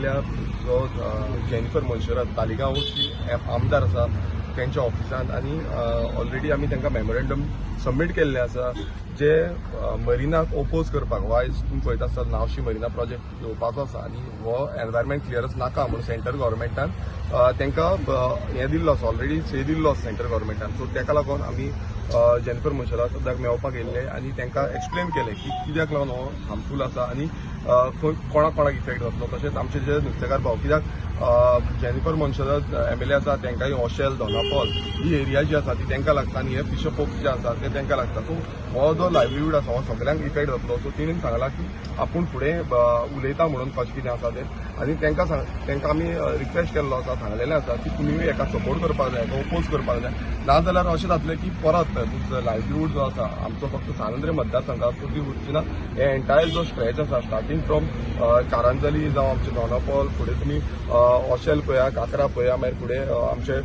गेल्या जो जेनिफर मोन्सेरात, तालिगांवची आमदार आसा, तेंच्या ऑफिसांत आनी ऑलरेडी आमी तांकां मेमोरेंडम सबमीट केल्लें आसा, जे मरिनाक ओपोज करपाक. आयज तुमी पळयता आसतना नावशी मरिना प्रोजेक्ट येवपाचो आसा आनी हो एनवायरमेंट क्लियरन्स नाका म्हणून सेंट्रल गव्हर्मेंटान तांकां हें दिल्लो आसा, ऑलरेडी से दिल्लो आसा सेंट्रल गव्हर्मेंटान. सो ताका लागून आमी जेनिफर मोन्सेराताक मेळपाक येयल्ले आनी तांकां एक्सप्लेन केलें की कित्याक लागून हो हार्मफूल आसा आनी खंय कोणाक कोणाक इफेक्ट जातलो. तशेंच आमचे जे नुस्तेकार भाव, कित्याक जेनिफर मोन्सेरात एमएलए आसा, तांकांय ओशेल, दोनापोल ही एरिया जी आसा ती तांकां लागता आनी हे फिशर फोक्स जे आसा ते तांकां लागता. सो हो जो लायवलीहूड आसा हो सगळ्यांक इफेक्ट जातलो. सो तिणेन सांगलां की आपूण फुडें उलयता म्हणून कशें कितें आसा तें आनी तांकां आमी रिक्वेस्ट केल्लो आसा, सांगलेलें आसा की तुमी हेका सपोर्ट करपाक जाय, हेका ओपोज करपाक जाय. नाजाल्यार अशें जातलें की परत लायवलीहूड जो आसा आमचो फक्त सांत आंद्रे मतदारसंघात पुरती उरची ना. हे एंटायर जो स्ट्रेच आसा, स्टार्टींग फ्रॉम कारांजली जावं आमचे दोनापोल, फुडें तुमी ओशेल पळया, काकरा पळया, मागीर फुडें आमचे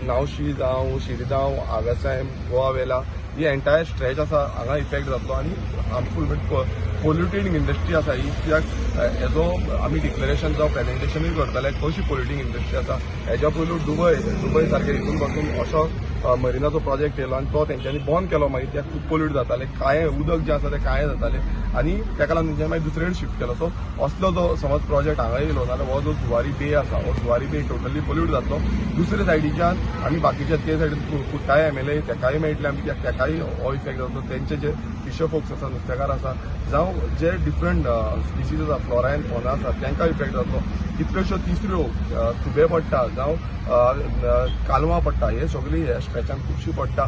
नावशी जावं, शिरगांव, आगासायम, गोवा वेला, ही एंटायर स्ट्रेच आसा हांगा इफेक्ट जातलो आनी हार्मफूल पोल्युटींग इंडस्ट्री आसा ही. कित्याक हेजो आमी डिक्लेरेशन जावं प्रेजेंटेशनूय करताले कशी पोल्युटींग इंडस्ट्री आसा. हेज्या पयलू दुबय, दुबय सारके हितून पासून असो मरिनाचो प्रोजेक्ट येयलो आनी तो तेंच्यांनी बंद केलो. मागीर ते खूब पोल्यूट जाताले, काळें उदक जें आसा तें काळें जातालें आनी तेका लागून तेंच्यांनी मागीर दुसरे कडेन शिफ्ट केलो. सो असलो जो समज प्रोजेक्ट हांगा येयलो जाल्यार हो जो जुवारी बे आसा, हो जुवारी बे टोटली पोल्यूट जातलो. दुसरे सायडीच्यान आमी बाकीच्या ते सायडीन कुट्टाय एमएलए तेकाय मेळटले आमी, कित्याक तेकाय हो इफेक्ट जातलो. तेंचे जे फिशर फोक्स आसा, नुस्तेकार आसा, जावं जे डिफरंट स्पिसीज आसा, फ्लोरा एंड फॉना आसा, तांकां इफेक्ट जातलो. कितल्योश्यो तिसऱ्यो, खुबे पडटा जावं कालवां पडटा, हे सगळी ह्या स्ट्रेचान खुबशी पडटा,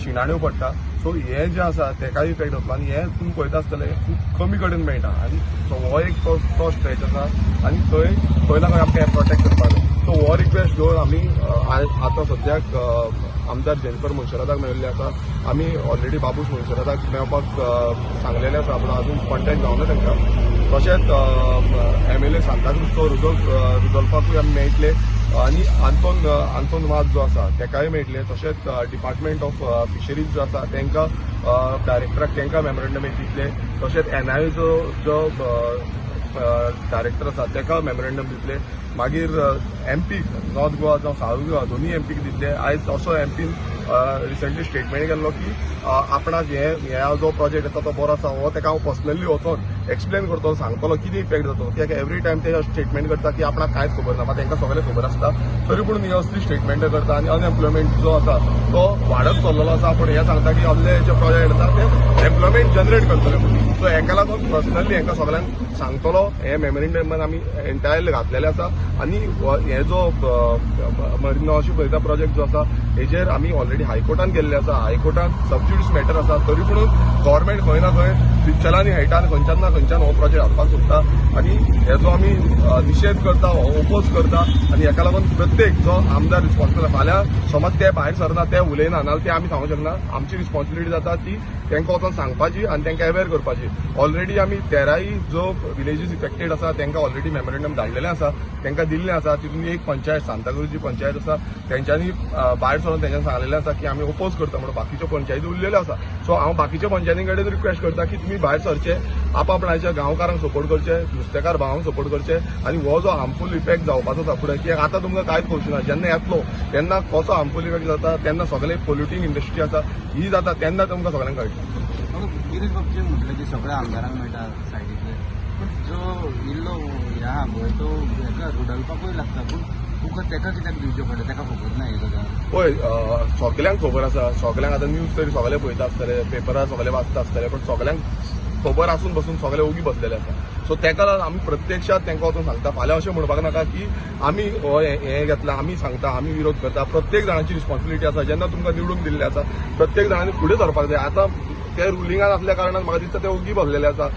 शिणाण्यो पडटा. सो हे जे आसा तेकाय इफेक्ट जातलो आनी हे तुमी पळयता आसतले खूब कमी कडेन मेळटा आनी सो हो एक तो तो स्ट्रेच आसा आनी थंय खंय ना खंय आमकां हें प्रोटेक्ट करपाक जाय. सो हो रिक्वेस्ट घेवन आमी आतां सद्याक आमदार जेनिफर मोन्सेराताक मेळिल्ले आसा. आमी ऑलरेडी बाबूश मोन्सेराताक मेळपाक सांगलेलें आसा, पूण अजून कॉन्टेक्ट जावना तांकां. तशेंच एमएलए सांताक्रूजचो रुदोल्फाकूय आमी मेळटले आनी आंतोन आंतोन वाज जो आसा तेकाय मेळटले. तशेंच डिपार्टमेंट ऑफ फिशरीज जो आसा तांकां डायरेक्टराक तांकां मेमोरेंडम एक दितले. तशेंच एनआयएचो जो डायरेक्टर आसा ताका मेमोरेंडम दितले. मागीर एमपी नॉर्थ गोवा जावं सावथ गोवा, दोनूय एमपीक दितले. आयज असो एमपीन रिसंटली स्टेटमेंट केल्लो की आपणाक हे हे जो प्रोजेक्ट येता तो बरो आसा. हो ताका हांव पर्सनली वचोन एक्सप्लेन करतलो, सांगतलो कितें इफेक्ट जातलो, कित्याक एवरी टायम ते स्टेटमेंट करता की आपणाक कांयच खबर ना. मात तांकां सगळें खबर आसता, तरी पूण ही असली स्टेटमेंट करता आनी अनएम्प्लॉयमेंट जो आसा तो वाडत चल्लेलो आसा, पूण हें सांगता की असले जे प्रोजेक्ट येता ते एम्प्लॉयमेंट जनरेट करतले म्हणून. सो हेका लागून पर्सनली हेंकां सगळ्यांक सांगतलो. हे मेमोरेंडमान आमी एंटायरली घातलेले आसा आनी हे जो मरिना पळयता प्रोजेक्ट जो आसा हेजेर आमी ऑलरेडी हायकोर्टान गेल्ले आसा. हायकोर्टान सबज्युडीस मॅटर आसा, तरी पूण गव्हर्मेंट खंय ना खंय पिक्चरांनी हेटान खंयच्यान ना खंयच्यान हो प्रोजेक्ट हाडपाक सोदता आनी हेजो आमी निशेध करता, हो ओपोज करता. आनी हेका लागून प्रत्येक जो आमदार रिस्पॉन्सिबल, फाल्यां समज ते भायर सरना, ते उलयना नाजाल्यार ते आमी सांगूंक शकना. आमची रिस्पॉन्सिबिलिटी जाता ती तांकां वचोन सांगपाची आनी तांकां अवेर करपाची. ऑलरेडी आमी 13 जो विलेजीस इफेक्टेड आसा तांकां ऑलरेडी मेमोरेंडम धाडलेलें आसा, तांकां दिल्लें आसा. तितून एक पंचायत, सांताक्रूजची पंचायत आसा, तेंच्यांनी भायर सरून तेंच्यांनी सांगलेलें आसा की आमी ओपोज करता म्हणून. बाकीच्यो पंचायती उरलेल्यो आसा. सो हांव बाकीच्या पंचायती कडेन रिक्वेस्ट करता की तुमी भायर सरचे, आपआपणाच्या गांवकारांक सपोर्ट करचे, नुस्तेकार भावांक सपोर्ट करचे आनी हो जो हार्मफूल इफेक्ट जावपाचो आसा फुडें, कित्याक आतां तुमकां कांयच कळचें ना, जेन्ना येतलो तेन्ना कसो हार्मफूल इफेक्ट जाता, तेन्ना सगळे पोल्युटींग इंडस्ट्री आसा ही जाता तेन्ना तुमकां सगळ्यांक कळटलें. गिरीश बाबजी म्हटलं की सगळ्या आमदारांक मेळटा सायडींतले, पूण जो इल्लो हे आहा पळय तो हेका रुडल्फाकूय लागता, पूण तुका तेका कित्याक दिवचें पडलें? तेका खबर ना ही गजाल? पळय, सगल्यांक खबर आसा, सगल्यांक. आतां न्यूज तरी सगळे पळयता आसतले, पेपरार सगळे वाचता आसतले, पण सगल्यांक खबर आसून बसून सगळे ओगी बसलेले आसा. सो तेका लागून आमी प्रत्यक्षात तांकां वचून सांगता, फाल्यां अशें म्हणपाक नाका की आमी हो हें घेतलां, आमी सांगता, आमी विरोध करता. प्रत्येक जाणाची रिस्पॉन्सिबिलिटी आसा. जेन्ना तुमकां निवडून दिल्लें आसा, प्रत्येक जाणांनी फुडें सरपाक जाय. आतां ते रुलिंगान असल्या कारणान म्हाका दिसता ते ओगी बसलेले आसा,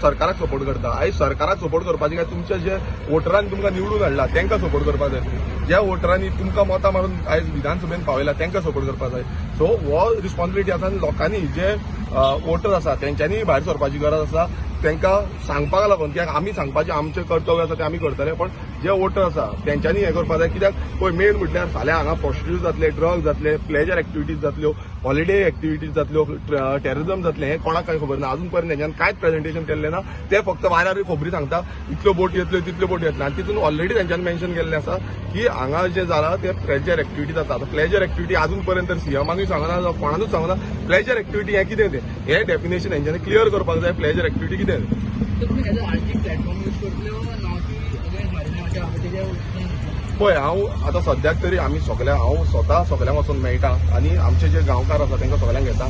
सरकाराक सपोर्ट करता. आयज सरकाराक सपोर्ट करपाचे काय तुमचे जे वोटरांनी तुमकां निवडून हाडला तांकां सपोर्ट करपाक जाय तुमी? ज्या वोटरांनी तुमकां मतां मारून आयज विधानसभेन पावयला तांकां सपोर्ट करपाक जाय. सो हो रिस्पॉन्सिबिलिटी आसा आनी लोकांनी जे वोटर आसा तेंच्यांनी भायर सरपाची गरज आसा, तांकां सांगपाक लागून. कित्याक आमी सांगपाचें आमचें कर्तव्य आसा तें आमी करतले, पण जे वोटर आसा तेंच्यांनी हें करपाक जाय. कित्याक पळय, मेन म्हटल्यार फाल्यां हांगा प्रोस्टिट्यूट जातले, ड्रग जातले, प्लेजर एक्टिविटीज जातल्यो. हॉलिडे एक्टिविटीज जातल्यो, टेररिझम जातलें, हें कोणाक कांय खबर ना. अजून पर्यंत हेंच्यान कांयच प्रेझेंटेशन केल्लें ना. ते फक्त वाऱ्यार खबरी सांगता, इतल्यो बोटी येतल्यो, तितल्यो बोटी येतल्यो. आनी तितून ऑलरेडी तेंच्यांनी मेन्शन केल्लें आसा की हांगा जें जालां तें प्लेजर एक्टिविटी जाता. आतां प्लेजर एक्टिविटी अजून पर्यंत सीएमानूय सांगना जावं कोणानूच सांगना प्लेजर एक्टिविटी हें कितें तें. हें डेफिनेशन हेंच्यांनी क्लियर करपाक जाय, प्लेजर एक्टिविटी कितें तें. तर तुमी एज अ आर्टीक प्लॅटफॉर्म यूज करतले वा नावशी अगेन्स्ट मरिना तेजे? पळय, हांव आतां सद्याक तरी आमी सगल्या, हांव स्वता सगल्यांक वचोन मेळटा आनी आमचे जे गांवकार आसा तांकां सगल्यांक घेता.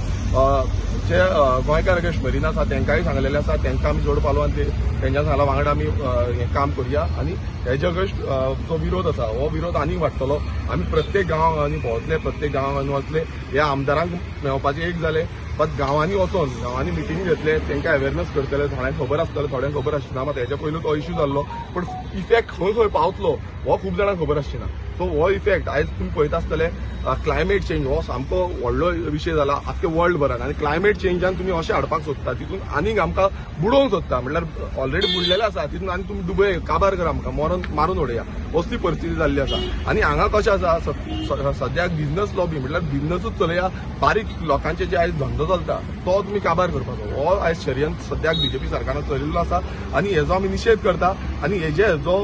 जे गोंयकार अगेन्स्ट मरिना आसा तांकांय सांगलेलें आसा. तांकां आमी जोड पालवान ते तेंच्या सांगला वांगडा आमी हें काम करुया आनी हेजे अगेन्स्ट जो विरोध आसा हो विरोध आनीक वाडटलो. आमी प्रत्येक गांवांनी भोंवतले, प्रत्येक गांवांनी वतले. ह्या आमदारांक मेळपाचें एक जालें, बट गांवांनी वचोन गांवांनी मिटींग घेतले, तांकां अवेरनस करतले. थोड्यांक खबर आसतलें, थोड्यांक खबर आसची ना. मात हेच्या पयलू तो इश्यू जाल्लो, पूण इफेक्ट खंय खंय पावतलो हो खूब जाणांक खबर आसची ना. सो हो इफेक्ट आयज तुमी पळयता आसतले, क्लायमेट चेंज हो सामको व्हडलो विशय जाला आख्खे वर्ल्ड भरान. आनी क्लायमेट चेंजान तुमी अशें हाडपाक सोदता, तितून आनीक आमकां बुडोवंक सोदता. म्हणल्यार ऑलरेडी बुडलेले आसा, तितून आनी तुमी डुबय, काबार करा, आमकां मरोन मारून उडया, असली परिस्थिती जाल्ली आसा. आनी हांगा कशें आसा, सद्याक बिझनस लॉबी, म्हटल्यार बिझनसूच चलया, बारीक लोकांचे जे आयज धंदो चलता तो तुमी काबार करपाचो हो आयज षडयंत्र सद्याक बीजेपी सरकारान चलिल्लो आसा आनी हेजो आमी निशेध करता. आनी हेजे जो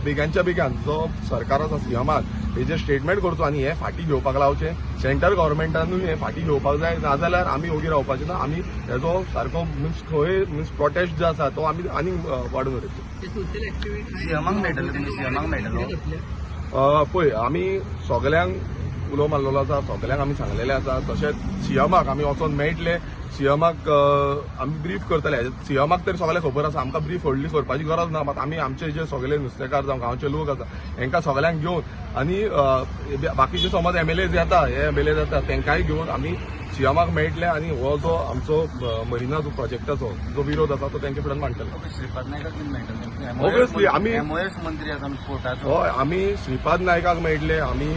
बेगानच्या बेगान जो सरकार आसा, सीएमान हेजे स्टेटमेंट करचो आनी हे फाटीं घेवपाक लावचें. सेंट्रल गव्हर्मेंटानूय हे फाटीं घेवपाक जाय, नाजाल्यार आमी ओगी रावपाचे ना. आमी हेजो सारको मिन्स खंय मिन्स प्रोटेस्ट जो आसा तो आमी आनीक वाडोवन उडयतले. ते सोशल एक्टिविटी सीएमाक मेळटले तुमी? सीएमाक मेळटलो? पळय, आमी सगल्यांक उलो मारलेलो आसा, सगल्यांक आमी सांगलेलें आसा. तशेंच सीएमाक आमी वचोन मेळटले, सीएमाक आमी ब्रीफ करतले. सीएमाक तरी सगळें खबर आसा, आमकां ब्रीफ व्हडली करपाची गरज ना. मात आमी आमचे जे सगळे नुस्तेकार जावं गांवचे लोक आसा हेंकां सगल्यांक घेवन आनी बाकीचे समज एमएलए येता, हे एमएलए येता, तांकांय घेवन आमी सीएमाक मेळटले आनी हो जो आमचो मरिना जो प्रोजेक्टाचो जो विरोध आसा तो तेंचे फुड्यान मांडटले. श्रीपाद नायकाक बीन मेळटले? Obviously, MOS मंत्री आसा पोर्टाचो. हय, आमी श्रीपाद नायकाक मेळटले, आमी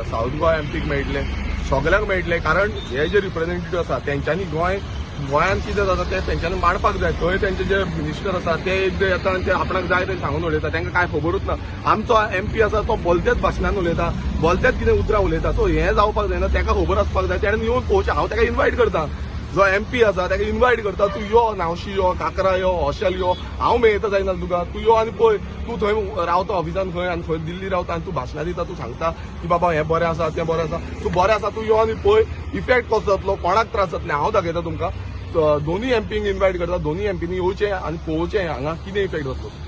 सावथ गोवा एमपीक मेळटले, सगल्यांक मेळटले. कारण हे जे रिप्रेझेंटेटिव्ह आसा तेंच्यांनी गोंयांत कितें जाता तें तेंच्यांनी मांडपाक जाय. थंय तेंचे जे मिनिस्टर आसा ते एकदां येता आनी ते आपणाक जाय तें सांगून उलयता, तांकां कांय खबरूच ना. आमचो एमपी आसा तो बोलतेच भाशणान उलयता, बोलतेच कितें उतरां उलयता. सो हें जावपाक जायना. ताका खबर आसपाक जाय, तेणें येवन पळोवचें. हांव ताका इन्वायट करता, जो एमपी आसा ताका इन्वायट करता, तूं यो नावशी, यो काकरा, यो हॉशेल, यो, हांव मेळयता जायना तुका. तूं यो आनी पळय, तूं थंय रावता ऑफिसान खंय आनी खंय दिल्ली रावता आनी तूं भाशणां दिता, तूं सांगता की बाबा हें बरें आसा, तें बरें आसा. तूं बरें आसा, तूं यो आनी पळय इफेक्ट कसो जातलो, कोणाक त्रास जातले, हांव दाखयता तुमकां. दोनूय एमपींक इन्वायट करता, दोनूय एमपींनी येवचें आनी पळोवचें हांगा कितें इफेक्ट जातलो.